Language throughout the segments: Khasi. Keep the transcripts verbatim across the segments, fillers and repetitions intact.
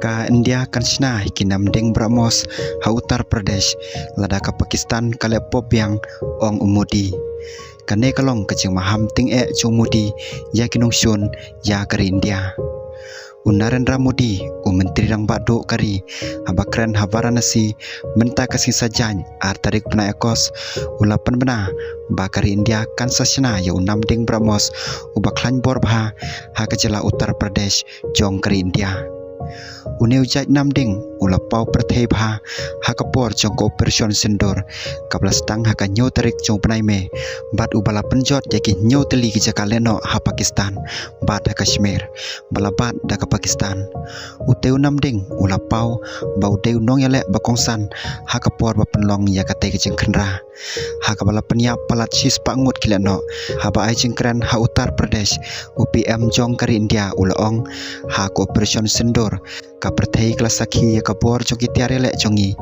Ka India kan shna ki namding brahmos ha Uttar Pradesh lada ka Pakistan ka leh pop biang, ong u Modi. Kane ka long ka jingmaham tyngeh jong u Modi ïa ki nongshun ïa ka ri India. U Narendra Modi, u Myntri Rangbah Duh ka ri, haba kren ha Varanasi mynta ka sngi Saitjaiñ, ar tarik bnai August, u la pynbna ba ka ri India kan sa shna ïa u namding brahmos uba khlaiñ bor bha ha ka jylla Uttar Pradesh jong ka ri India. Une u jait namding u la paw pyrthei bha ha ka por jong ka Operation Sindoor, kaba la sdang ha ka hynñiew tarik jong u bnai May, bad uba la pynjot ïa ki hynñiew tylli ki jaka lehnoh ha Pakistan bad ha Kashmir ba la bat da ka Pakistan. Utei u namding u la paw ba u dei u nongïaleh ba kongsan ha ka por ba pynlong ïa katei ka jingkhynra, ha kaba la pynïap palat shispah ngut ki lehnoh. Haba ai jingkren ha Uttar Pradesh, u P M jong ka ri India u la ong, ha ka Operation Sindoor, ka pyrthei ka la sakhi ïa ka bor jong ki tiar ïaleh jong ngi,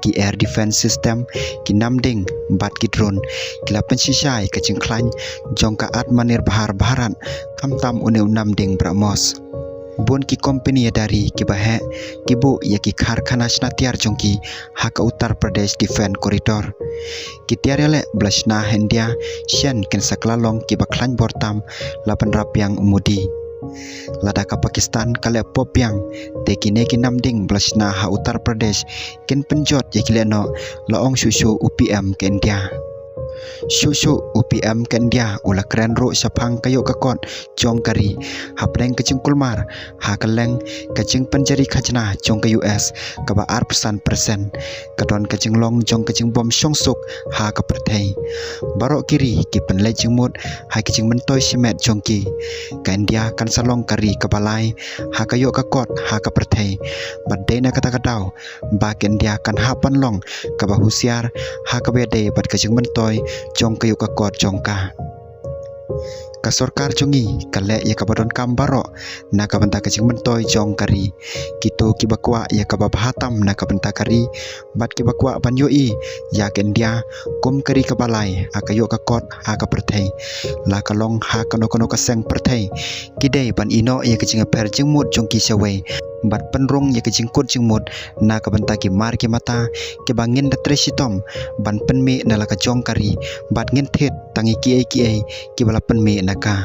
ki air defense system, ki namding bad ki drone, ki la pynshisha ïa ka jingkhlaiñ jong ka Atmanirbhar Bharat, khamtam une u namding brahmos. Bun ki kompani ïada ri kiba heh ki buh ïa ki karkhana shna tiar jong ki ha ka Uttar Pradesh Defense Corridor. Ki tiar ïaleh ba la shna ha India shen kin sa kylla long kiba khlaiñ bor tam, la pynrap biang u Modi. Lada ka Pakistan ka leh pop biang, te kine ki namding ba la shna ha Uttar Pradesh kin pynjot ïa ki lehnoh, la ong shuh shuh u P M ka India. Shuh shuh u P M ka India u la kren ruh shaphang ka ïoh ka kot jong ka ri hapdeng ka jingkulmar ha ka leng ka jingpynjari khajna jong ka U S kaba arphew san percent, ka don ka jinglong jong ka jingbym shong suk ha ka pyrthei. Baroh ki ri ki pynleit jingmut ha ki jingmyntoi shimet jong ki. Ka India kan sa long ka ri kaba lai ha ka ïoh ka kot ha ka pyrthei, bad dei na kata ka daw ba ka India kan hap ban long kaba husiar ha kaba ïadei bad ka jingmyntoi jong ka ïoh ka kot jong ka. Ka sorkar jong ngi ka leh ïa kaba donkam baroh na ka bynta ka jingmyntoi jong ka ri. Kito kiba kwah ïa kaba bha tam na ka bynta ka ri bad kiba kwah ban ïohi ïa ka India kum ka ri kaba lai ha ka ïoh ka kot ha ka pyrthei, la ka long ha kano kano ka seng pyrthei, ki dei ban ïehnoh ïa ka jingïapher jingmut jong ki shawei bad pynrung ïa ka jingkut jingmut na ka bynta ki mar ki mata kiba ngin da trei shitom ban pynmih na la ka jong ka ri, bad ngin thied tang ïa kiei kiei kiba la pynmih na ka.